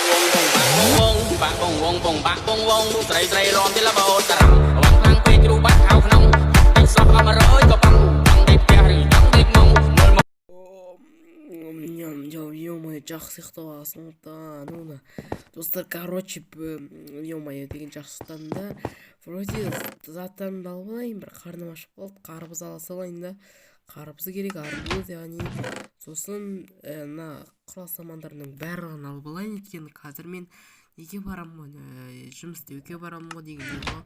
វងបាក់បងវងបងបាក់បងវងស្រីស្រីរំទីលបោតារំវងខ្លាំងពេកជ្រូបាក់ខោក្នុងតិចសោះអមរយក៏បងចង់ដេកផ្ទះឬចង់ដេកមុងមើល Ё-моё, жақсы ұйықтап алғансың да. Ну достар, короче, ё-моё деген, жақсы ұйықтадым да. Вроде заттарымды алып алайын, бір қарным ашып қалды. Қарбыз ала салайын да, қарбыз керек, арбуз яғни. Сосын мына құрал самандарымның барлығын алып алайын, өйткені қазір мен неге барамын ғой, жұмыс істеуге барамын ғой дегендей ғой.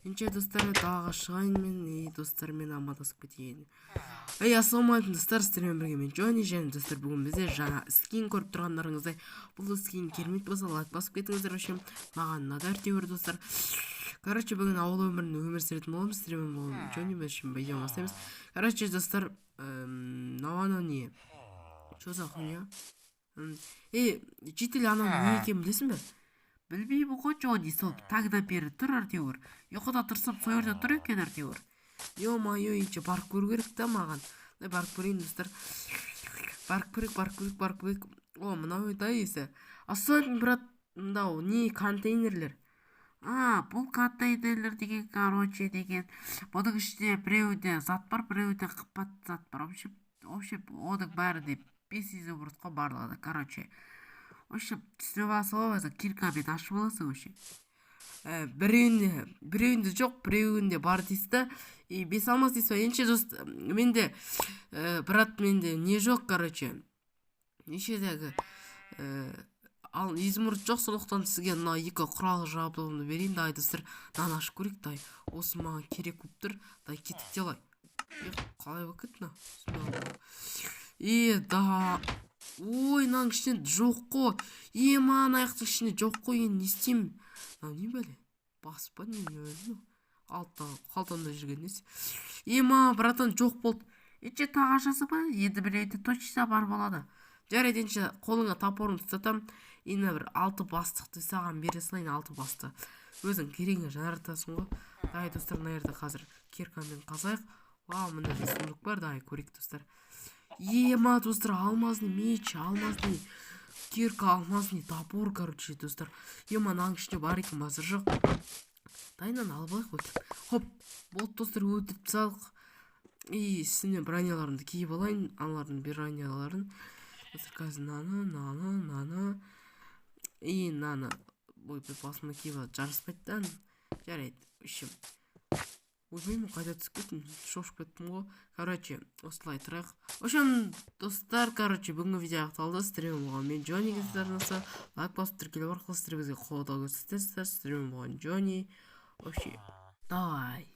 Ендеше, достар, далаға шығайын мен и достарыммен амандасып кетейін. Ей, ассалаумағалейкум, достар! Сіздермен бірге мен, Джонни. Және, достар, бүгін бізде жаңа скин. Көріп тұрғандарыңыздай, бұл скин керемет болса, лайк басып кетіңіздер. Вообще маған ұнады әйтеуір. Достар, короче, бүгін ауыл өмірін өмір сүретін боламыз. Сіздермен болған Джонни. Біз үшін видео бастаймыз. Короче, достар, мынау анау не, че за хуйня? Ей, житель, анау не екенін білесің бе? Білмеймін ғой, Джонни, сол таңдан бері тұр әйтеуір. Ұйқыда тұрсам, сол жерде тұр екен әйтеуір. Ё-моё, ендеше барып көру керек та маған. Дай барып көрейін, достар, барып көрейік, барып көрейік, барып көрейік. О, мынау да есі. Ассалаумағалейкум, брат! Мынау не, контейнерлер? А, бұл контейнерлер деген, короче, деген бұның ішінде біреуінде зат бар, біреуінде қымбат зат бар. В общем, оның бәрінде бес изумруд қой барлығында. Короче, в общем, түсініп аласың ғой өзің, киркамен ашып аласың вообще. Біреуінде жоқ, біреуінде бар дейсіз да, и бес алмас дейсіз ба? Ендеше, дос, менде, брат, менде не жоқ, короче, нешедегі, ал изумруд жоқ. Сондықтан сізге мына екі құрал жабдығымды берейін. Давай, достар, мынаны ашып көрейік. Давай, осы маған керек болып тұр. Давай, кеттік, делай. Е, қалай болып кетті мынау? Е, да, ой, мынаның ішінде жоқ қой. Е, мына аяқтың ішінде жоқ қой. Енді не істеймін? Мынау не бәле, бас па, не не бәле мынау? Алта қалтамда жүрген несі? Е, ма, братан, жоқ болды. Ендеше тағы ашасың ба? Енді біреуінде точно бар болады. Жарайды, ендеше қолыңа топорымды ұстатамын и мына бір алты бастықты саған бере салайын. Алты басты өзің керегіңе жаратасың ғой. Давай, достар, мына жерде қазір киркамен қазайық. Вау, мына жерде сундук бар. Давай көрейік, достар. Ема, достар, алмазный меч, алмазный кирка, алмазный топор. Короче, достар, ема, мынаның ішінде бар екен, базар жоқ. Давай, мынаны алып алайық, өлтіріп. Хоп, болды, достар, өлтіріп тастадық. И үстіне броняларымды киіп алайын, аналардың броняларын. Достар, қазір мынаны, мынаны, мынаны и мынаны, ойбай, басыма киіп алып жараспайды да. Жарайды, в общем, ойбай, мен қайда түсіп кеттім? Шошып кеттім ғой. Короче, осылай тұрайық. В общем, достар, короче, бүгінгі видео аяқталды. Сіздермен болған мен, Джонни. Сіздер ұнаса, лайк басып, тіркелу арқылы сіздер бізге қолдау көрсетесіздер. Сіздермен болған Джонни. Вообще, давай.